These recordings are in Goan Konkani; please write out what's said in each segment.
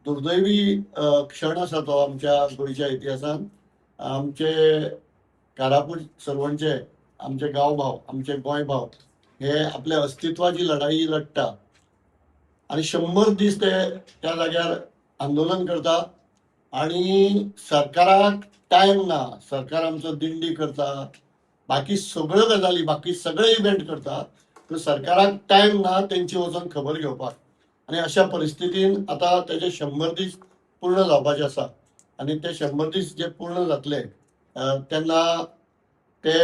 दुर्दैवी क्षण आसा तो आमच्या गोंयच्या इतिहासान. आमचे कारापूर सर्वणचे आमचे गांवभाव, आमचे गोंय भाव हे आपल्या अस्तित्वाची लढाई लढटा आनी 100 दीस ते त्या जाग्यार आंदोलन करता आनी सरकाराक टायम ना. सरकार आमचो दिंडी करता, बाकी सगळ्यो गजाली, बाकी सगळे इव्हेंट करता, पूण सरकाराक टायम ना तेंची वचून खबर घेवपाक. आनी अशा परिस्थितीन आतां तेजे 100 दीस पूर्ण जावपाचे आसा आनी ते 100 दीस जे पूर्ण जातले तेन्ना ते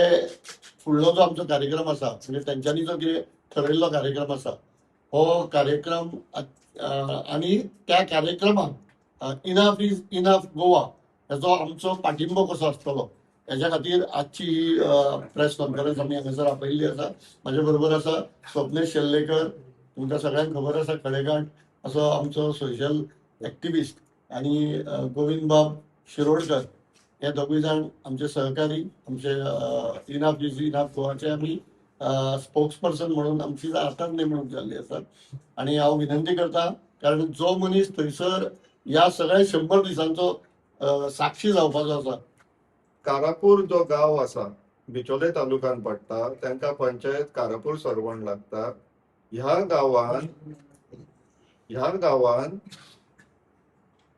फुडलो जो आमचो कार्यक्रम आसा, म्हणजे तेंच्यांनी जो कितें ठरयल्लो कार्यक्रम आसा हो कार्यक्रम आनी त्या कार्यक्रमाक इनफ is enough Goa हेचो आमचो पाठिंबो कसो आसतलो हेच्या खातीर आजची ही प्रेस कॉन्फरन्स आमी हांगासर आपयल्ली आसा. म्हाजे बरोबर आसा स्वप्नेश शेल्लेकर, तुमकां सगळ्यांक खबर आसा, खडेगांठ असो आमचो सोशल एक्टिविस्ट, आनी गोविंद बाब शिरोडकर, हे दोगूय जाण आमचे सहकारी, आमचे इनफ is enough गोवाचे आमी स्पोक्स पर्सन म्हणून आमची आतांच नेमणूक जाल्ली आसा. आनी हांव विनंती करता, कारण जो मनीस थंयसर ह्या सगळ्या 100 दिसांचो साक्षी जावपाचो आसा. कारापूर जो गांव आसा बिचोले तालुक्यान पडटा, तांकां पंचायत कारापूर सर्वण लागता. ह्या गांवान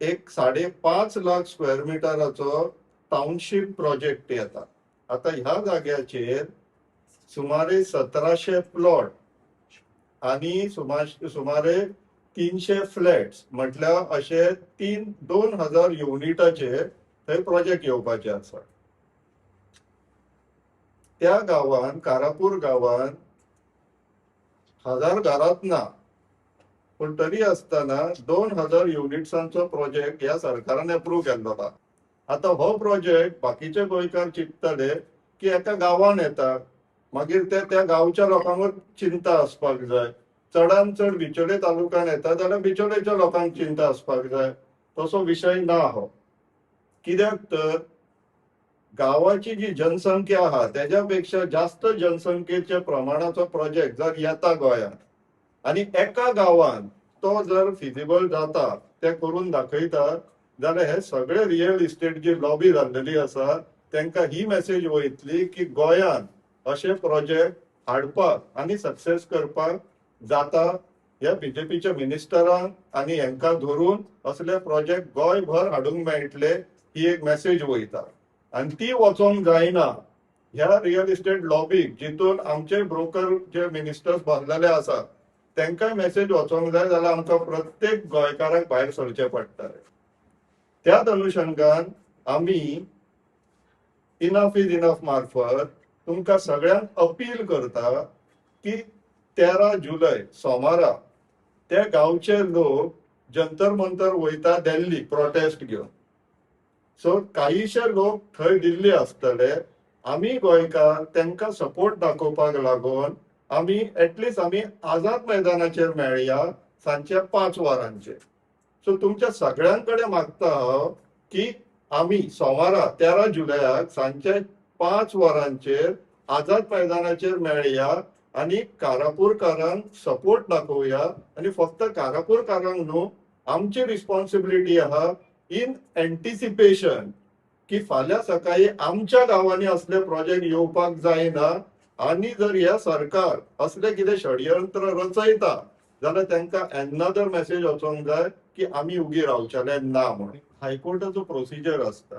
एक 5.5 लाख स्क्वेअर मिटराचो टाउनशीप प्रोजेक्ट येता. आता ह्या जाग्याचेर सुमारे 1700 प्लॉट आनी सुमारे 300 फ्लॅट्स, म्हटल्यार अशे 2000 युनिटाचे थंय प्रोजेक्ट येवपाचे आसा. त्या गांवान, कारापूर गांवान 1000 घरांत ना, पूण तरी आसतना 2000 युनिट्सांचो प्रोजेक्ट ह्या सरकारान एप्रूव केल्लो आसा. आतां हो प्रोजेक्ट बाकीचे गोंयकार चिंततले की एका गांवान येता, मागीर ते त्या गांवच्या लोकांकूच चिंता आसपाक जाय. चडान चड बिचोले तालुक्यान येता जाल्यार बिचोलेच्या लोकांक चिंता आसपाक जाय. तसो विशय ना हो. कित्याक तर गांवाची जी जनसंख्या आहा तेज्या पेक्षा जास्त जनसंख्येच्या प्रमाणाचो प्रोजेक्ट जर येता गोंयांत आनी एका गांवान तो जर फिजिबल जाता, ते करून दाखयता जाल्यार हे सगळे रियल इस्टेट जी लॉबी जाल्लेली आसा तांकां ही मेसेज वयतली की गोंयांत अशे प्रोजेक्ट हाडपाक आनी सक्सेस करपाक जाता. ह्या बीजेपीच्या मिनिस्टरांक आनी हेंकां धरून असले प्रोजेक्ट गोंयभर हाडूंक मेळटले ही एक मेसेज वयता आनी ती वचोंक जायना. ह्या रियल इस्टेट लॉबीक जितून आमचे ब्रोकर जे मिनिस्टर्स बसलेले आसा तांकांय मेसेज वचोंक जाय, जाल्यार आमकां प्रत्येक गोंयकाराक भायर सरचें पडटलें. त्याच अनुशंगान आमी इनफ is enough मार्फत तुमकां सगळ्यांक अपील करता की 13 जुलय सोमारा त्या गांवचे लोक जंतर मंतर वयता दिल्ली प्रोटेस्ट घेवन. सो काहीशे लोक थंय दिल्ली आसतले. आमी गोंयकार तांकां सपोर्ट दाखोवपाक लागून आमी एटलिस्ट आमी आझाद मैदानाचेर मेळया सांजच्या 5 वरांचेर. सो तुमच्या सगळ्यां कडेन मागता हांव की आमी सोमारा 13 जुलयाक सांजच्या 5 वरांचेर आझाद मैदानाचेर मेळया आनी कारापूरकारांक सपोर्ट दाखोवया. आनी फक्त कारापूरकारांक न्हू, आमची रिस्पॉन्सिबिलिटी आहा इन एंटिसिपेशन की फाल्यां सकाळी आमच्या गांवांनी असले प्रोजेक्ट येवपाक जायना आनी जर हे सरकार असले कितें षडयंत्र रचयता जाल्यार तांकां एनदर मेसेज वचोंक जाय की आमी उगी रावचेले ना म्हणून. हायकोर्टाचो प्रोसिजर आसता,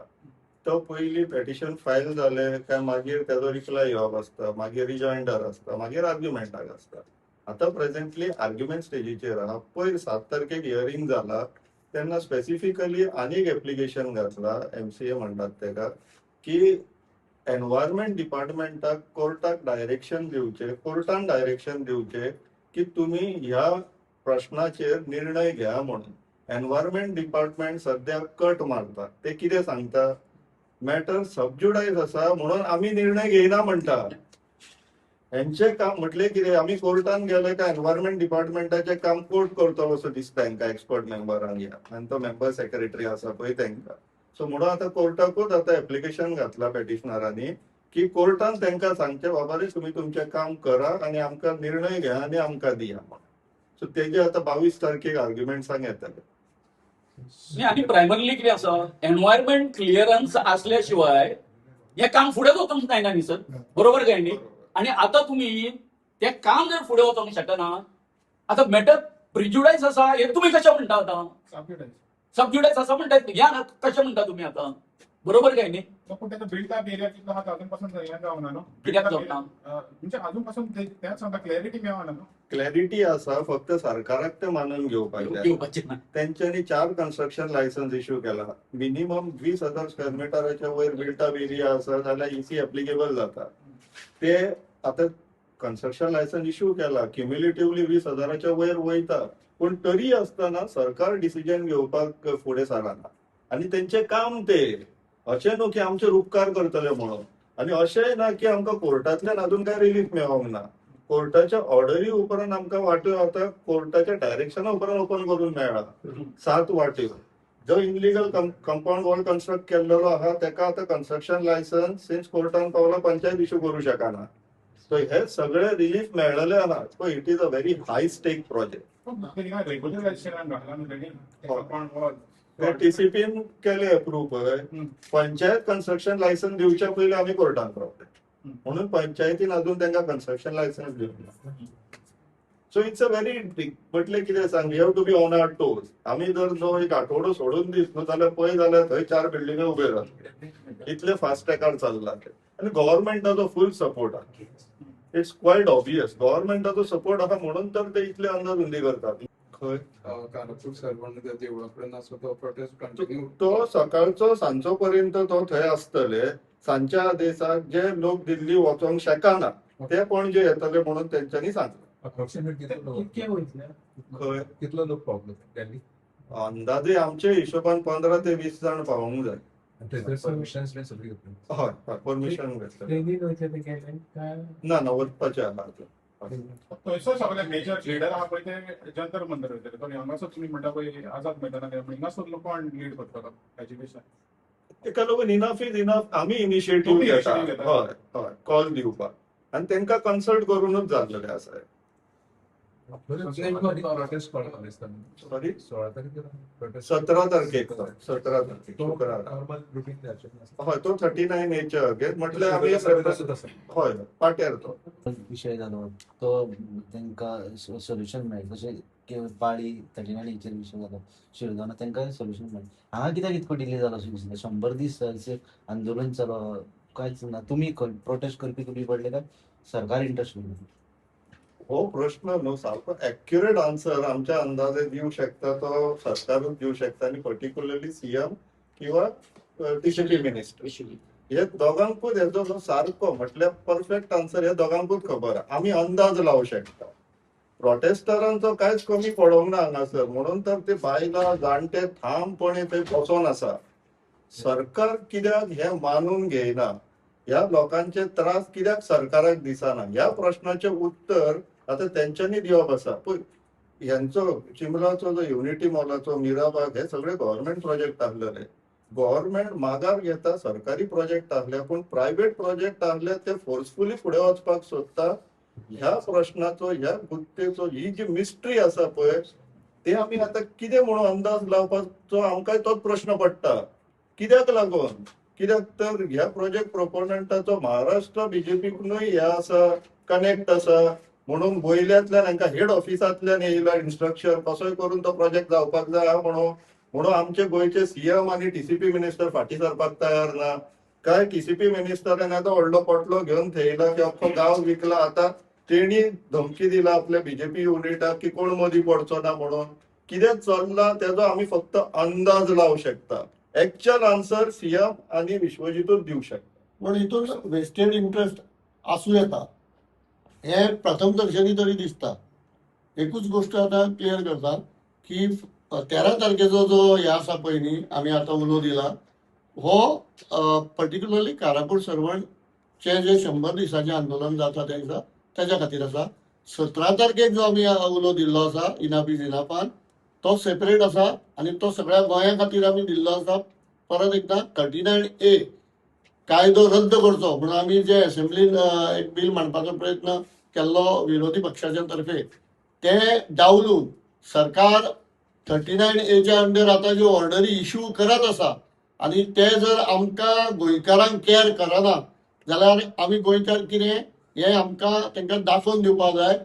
तो पयलीं पेटिशन फायल जालें काय मागीर तेजो रिप्लाय येवप आसता, मागीर रिजॉयंडर आसता, मागीर आर्ग्युमेंटाक आसता. आतां प्रेजेंटली आर्ग्युमेंट स्टेजीचेर आहा. पयर 7 तारखेक हियरींग जाला तेन्ना स्पेसिफिकली आनीक एप्लिकेशन घातला, MCA म्हणटात तेका, की एनवायरमेंट डिपार्टमेंटाक कोर्टाक डायरेक्शन दिवचें, कोर्टान डायरेक्शन दिवचें की तुमी ह्या प्रश्नाचेर निर्णय घ्या म्हणून. एनवायरमेंट डिपार्टमेंट सद्या कट मारता. ते कितें सांगता, मॅटर सबज्युडायज आसा म्हणून आमी निर्णय घेयना म्हणटा. हेंचें काम म्हटलें कितें, आमी कोर्टान गेले काय एनवायरमेंट डिपार्टमेंटाचें काम कोर्ट करतलो असो दिसता हेंकां, एक्सपर्ट मेंबरांक ह्या, आनी तो मेंबर सेक्रेटरी आसा पळय तेंकां. सो म्हणून आतां कोर्टाकूच आतां एप्लिकेशन घातलां पेटिशनरांनी की कोर्टान तांकां सांगचें, बाबा रे तुमी तुमचें काम करा आनी आमकां निर्णय घ्या आनी आमकां दिया म्हणून. सो तेजे आतां 22 तारखेक आर्ग्युमेंट्सांक येतले. आनी प्रायमरली कितें आसा, एनवायरमेंट क्लियरन्स आसल्या शिवाय हें काम फुडें वचोंक जायना न्ही सर, बरोबर काय न्ही? आनी आतां तुमी तें काम जर फुडें वचोंक शकना, आतां मॅटर प्रिज्युडायज आसा हें तुमी कशें म्हणटा? आतां सबज्युडायज आसा म्हणटा, हें कशें म्हणटा तुमी आतां, बरोबर काय न्ही? पूण तेका बिल्ट अप एरिया कितलो आहा अजून पासून हें जावना न्हू, कित्याक जावना? म्हणजे अजून पासून तेंच सांगता, क्लॅरिटी मेळना न्हू. क्लॅरिटी आसा, फक्त सरकाराक ते मानून घेवपाक घेवपाचें ना. तेंच्यांनी 4 कन्स्ट्रक्शन लायसन्स इश्यू केला. मिनिमम 20,000 स्क्वेअर मिटराच्या वयर बिल्ट अप एरिया आसा जाल्यार इसी एप्लिकेबल जाता. ते आतां कन्स्ट्रक्शन लायसन्स इश्यू केला, क्युम्युलेटिवली 20,000 वयर वयता, पूण तरी आसतना सरकार डिसिजन घेवपाक फुडें सरना. आनी तेंचें काम ते अशें न्हू की आमचेर उपकार करतले म्हणून, आनी अशेंय ना की आमकां कोर्टांतल्यान अजून कांय रिलीफ मेळोंक ना. कोर्टाच्या ऑर्डरी उपरांत आमकां वाट्यो आतां कोर्टाच्या डायरेक्शना उपरांत ओपन करून मेळ्ळा 7 वाट्यो. जो इनलिगल कंपाउंड वॉल कन्स्ट्रक्ट केल्लो आहा तेका आतां कन्स्ट्रक्शन लायसन्स सिन्स कोर्टान पावला पंचायत इश्यू करूं शकना. सो हे सगळे रिलीफ मेळ्ळेले आहा. So it is a very high stake project. टीसीपीन केले अप्रूव्ह पळय, पंचायत कन्स्ट्रक्शन लायसन्स दिवच्या पयलीं आमी कोर्टान पावले, म्हणून पंचायतीन अजून तांकां कन्स्ट्रक्शन लायसन्स दिवंक ना. सो it's a very म्हटलें कितें सांग, you have to be on our toes. आमी जर जो एक आठवडो सोडून दीस न्हू जाल्यार पळय जाल्यार थंय 4 बिल्डिंगो उब्यो रावतल्यो, इतले फास्ट ट्रॅकार चल्ला ते. आनी गव्हर्मेंटाचो फूल सपोर्ट आहा, it's quite obvious. गव्हर्मेंटाचो सपोर्ट आहा म्हणून तर ते इतले अंदाधुंदी करतात. खंय कारापूर सर्वण देवळा कडेन आसा तो प्रोटेस्ट कंटिन्यू, तो सकाळचो सांजचो पर्यंत तो थंय आसतले. सांजच्या आदेसाक जे लोक दिल्ली वचोंक शकना ते पणजे येतले म्हणून तेंच्यांनी सांगलें. अप्रॉक्सिमेट कितलो लोक खंय कितलो लोक पावलो दिल्ली? अंदाजे आमच्या हिशोबान 15 ते 20 जाण पावोंक जाय. परमिशन सगळी घेतली? हय हय, परमिशन घेतलें. ना ना, वचपाचें आहा. थंयसर सगळे मेजर लिडर आहा पळय ते जंतर मंतर वयतले. तो हांगासर तुमी म्हणटा पळय आझाद मैदानार, हिंगासर लोक कोण लीड करतलो एज्युकेशन? तेका लागून इनफ is enough. आमी इनिशिएटीव घेता, हय हय, कॉल दिवपाक आनी तेंकां कन्सल्ट करूनच जाल्लेलें आसा. सॉरी, 17 तारखेक, 17 तारखेक शुक्रार. हय, तो 39 एच्या अगेन्स्ट म्हटल्यार आमी हय पाट्यार तो विशय जालो तो तांकां सोल्युशन मेळ्ळें. तशें पाळी 39 हेचेर विशय जालो, शिरदोना तांकां सोल्युशन मेळ्ळें. हांगा कित्याक इतको डिले जालो अशें दिसता? 100 दीस आंदोलन चालू, कांयच ना. तुमी प्रोटेस्ट करपी तुमी पडले काय सरकार इंट्रस्ट घेना? हो प्रश्न न्हू सारको एक्युरेट आन्सर आमच्या अंदाजे दिवं शकता तो सरकारूच दिवं शकता, आनी पर्टिक्युलरली सीएम किंवा टीसीपी मिनिस्टर. हे दोगांकूच हेजो सारको म्हटल्यार परफेक्ट आन्सर हे दोगांकूच खबर आहा. आमी अंदाज लावं शकता. प्रोटेस्टरांचो कांयच कमी पडोंक ना हांगासर, म्हणून तर ते बायलां जाणटे ठामपणे थंय बसोन आसा. सरकार कित्याक हें मानून घेयना, ह्या लोकांचे त्रास कित्याक सरकाराक दिसना, ह्या प्रश्नाचें उत्तर आतां तेंच्यांनी दिवप आसा. पळय ह्यांचो चिंबलाचो जो युनिटी मॉलाचो, मिराबाग, हे सगळे गव्हर्मेंट प्रोजेक्ट आसलेले. गव्हर्मेंट मागार घेता सरकारी प्रोजेक्ट आसले, पूण प्रायव्हेट प्रोजेक्ट आसले ते फोर्सफुली फुडें वचपाक सोदता. ह्या प्रश्नाचो, ह्या गुत्तेचो, ही जी मिस्ट्री आसा पळय, ते आमी आतां कितें म्हणून अंदाज लावपाचो आमकांय तोच प्रश्न पडटा. कित्याक लागून? कित्याक तर ह्या प्रोजेक्ट प्रोपोनंटाचो महाराष्ट्र बीजेपीकूय हे आसा, कनेक्ट आसा, म्हणून वयल्यांतल्यान हांकां हेड ऑफिसांतल्यान येयला इन्स्ट्रक्शन कसोय करून तो प्रोजेक्ट जावपाक जाय म्हणून. म्हणून आमचे गोंयचे सीएम आनी टीसीपी मिनिस्टर फाटीं सरपाक तयार ना. काय टीसीपी मिनिस्टरान आतां व्हडलो पोटलो घेवन थेयला की अख्खो गांव विकला. आतां तेणी धमकी दिला आपल्या बीजेपी युनिटाक की कोण मदीं पडचो ना म्हणून. कितें चल्लां तेजो आमी फक्त अंदाज लावं शकता. एक्च्युअल आन्सर सीएम आनी विश्वजीतूच दिवं शकता. पूण हितून वेस्टेड इंट्रस्ट आसूं येता हें प्रथम दर्शनी तरी दिसता. एकूच गोश्ट आतां क्लियर करता की 13 तारखेचो जो हे आसा पळय न्ही, आमी आतां उलो दिला, हो पर्टिक्युलरली कारापूर सर्वणचें जे 100 दिसांचें आंदोलन जाता त्या दिसा तेज्या खातीर आसा. 17 तारखेक जो आमी उलो दिल्लो आसा इनाफ is इनाफान, तो सेपरेट आसा आनी तो सगळ्या गोंया खातीर आमी दिल्लो आसा. परत एकदां 39A कायदो रद्द करचो म्हणून आमी जे असेंब्लीन एक बील मांडपाचो प्रयत्न केल्लो विरोधी पक्षाच्या तर्फे, ते डावलून सरकार 39Aच्या अंडर आतां ज्यो ऑर्डरी इशू करत आसा आनी ते जर आमकां गोंयकारांक कॅर करना जाल्यार आमी गोंयकार कितें हें आमकां तांकां दाखोवन दिवपाक जाय.